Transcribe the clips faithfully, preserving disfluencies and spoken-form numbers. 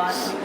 भाई,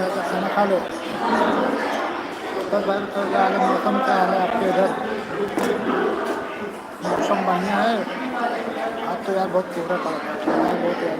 आके खाना खा लो। ऊपर बाहर का क्या हाल है, मौसम क्या हाल है आपके इधर? मौसम बढ़िया है। आज तो यार बहुत कोहरा पड़ा था, बहुत यार।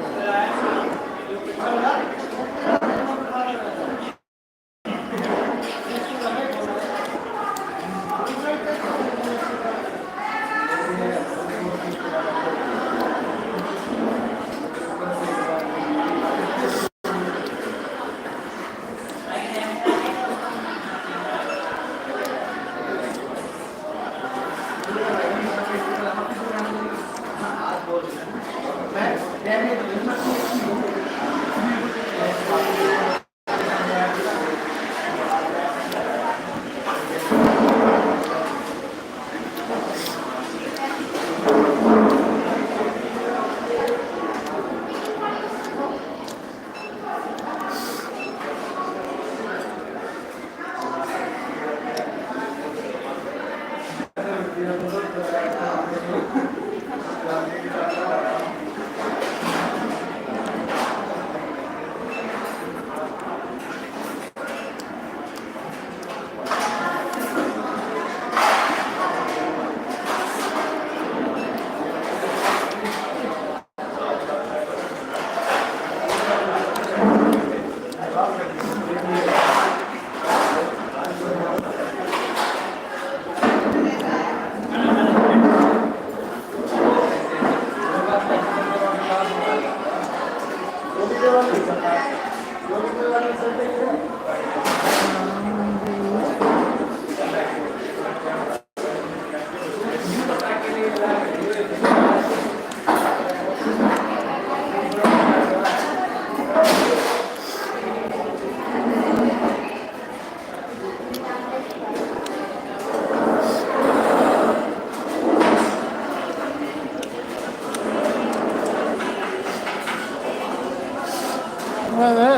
अरे,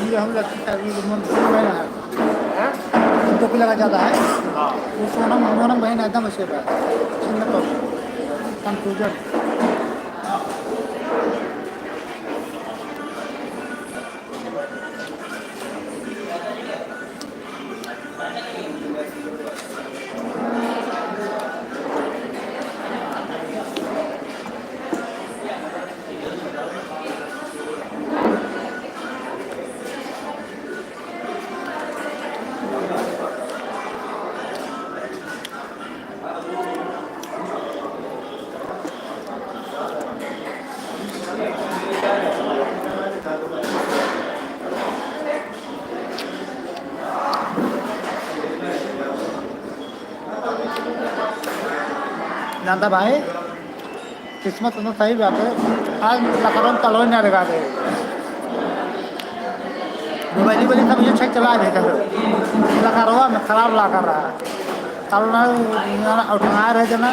ये हम लोग की शादी के मंदिर में है। टोपी लगा ज्यादा है। हाँ। वो सोनम, मोनम बहन एकदम ऐसे बा। चिन्ह पर confusion। जानता भाई, किस्मत तो सही बात है। आज लखनऊ में कलवे ना लगा दे। मोबाइल वोबाइल सब ये check चला रहे थे। लखनऊ में खराब ला कर रहा है। अब ना, ना उठा रहे जना।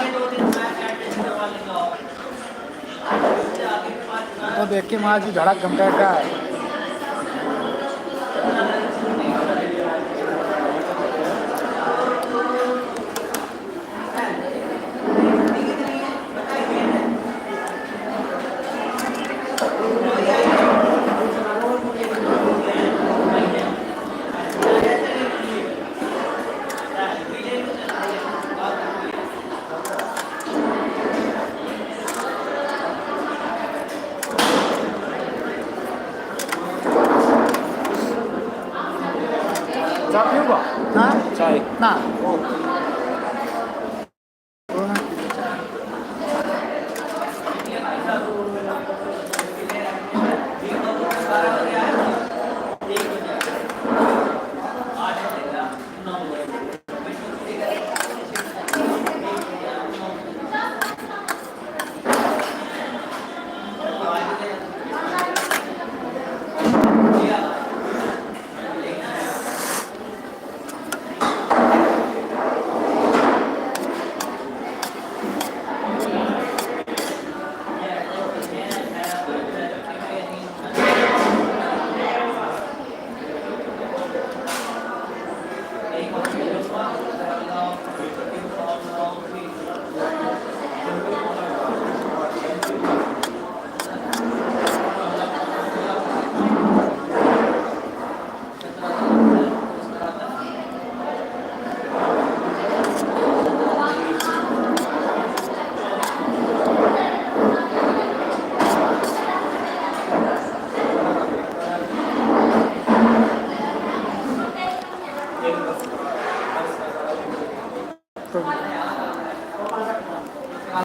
तो देख के माँ जी धड़क घंटा का। चाय पीऊँगा? हाँ? चाय। ना।